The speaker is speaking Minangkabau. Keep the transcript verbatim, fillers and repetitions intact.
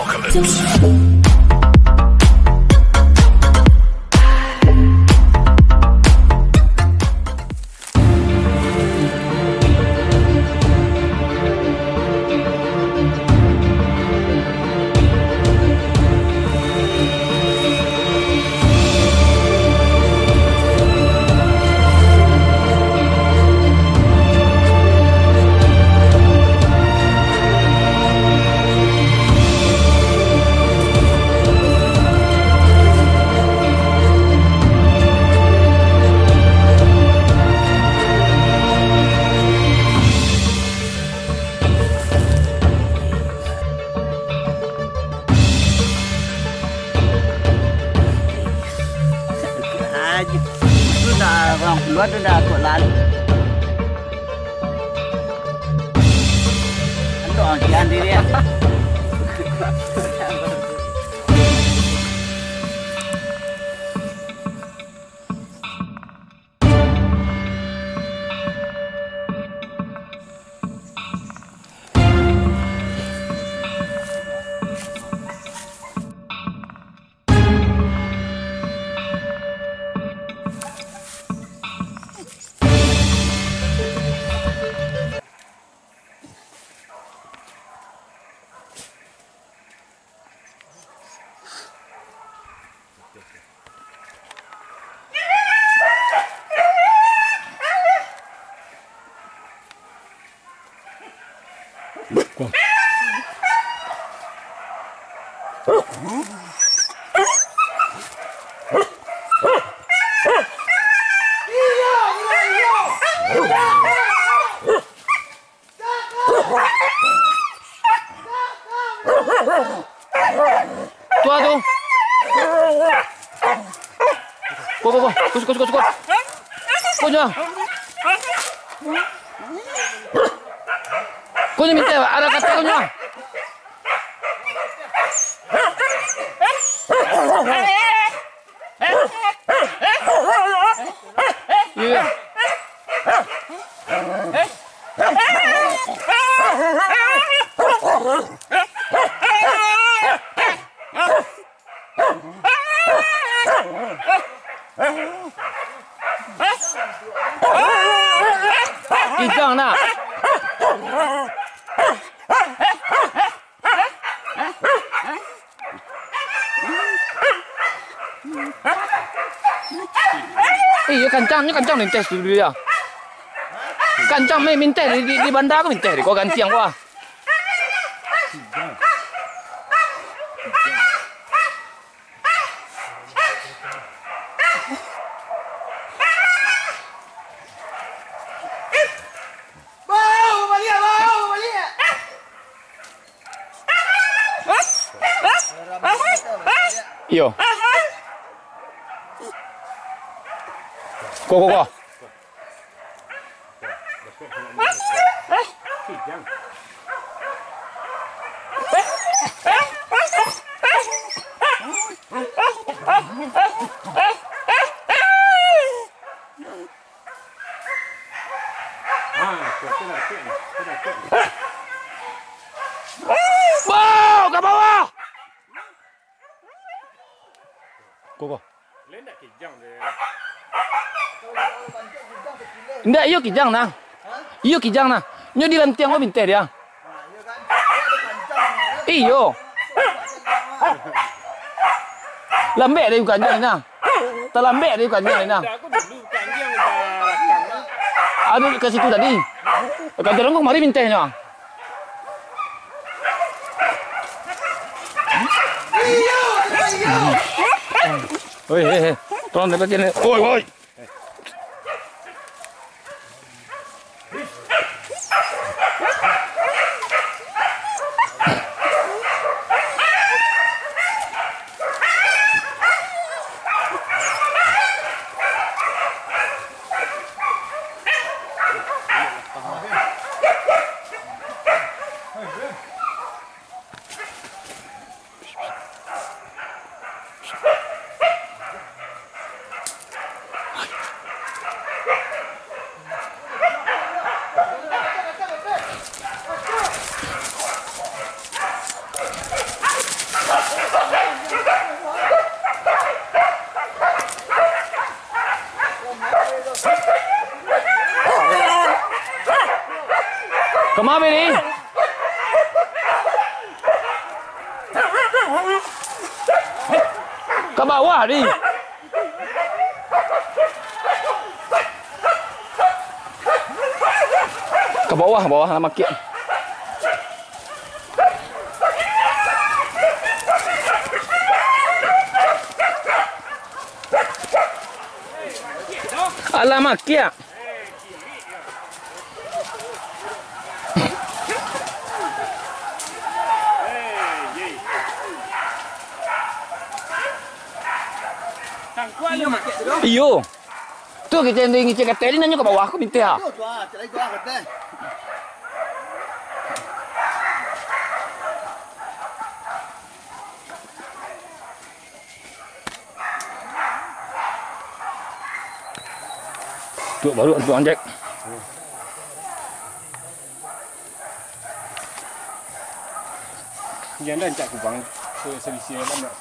Apocalypse. Aji. Tu dah orang keluar tu dah kok lalu. Aduh, antian diri ya. Tu ah, tu. Ko, ko, ko. Ko, ko, ko, ko, ko. Ko nyo. Ko nyo minta, ado kato ko nyo. Iyo. Kijang nah. Eh, iyo, kancang, nyo kancang minteh studio dia. Kancang main minteh di, di, di banda ko minteh di ko gantiang ko ah. Iyo. Ko, ko, ko. Bau, ka bawah! Ko, ko. Indak, iyo kijang nah. Iyo kijang nah. Nyo di rantiang ko minteh dia. Iyo. Lambek dari bukannya ni nah. Talambek dari bukannya ni nah. Ado ka situ tadi. Ka jalan ko kamari mintehnyo. Oi, eh, eh. Tolong dapatkan ni. Oi, oi. Apa ni? Ka bawah ni. Ka bawah, bawah lah makiak. Alah makiak. Iyo. Tu kito yang ngicek kateh ni, nanyo ka bawah ko mintih ah. Tu, tu ah, cak lai tu ah, kateh. Tu baru tu anjek. Yang dah ancak kubang. Tu selisih lah nak.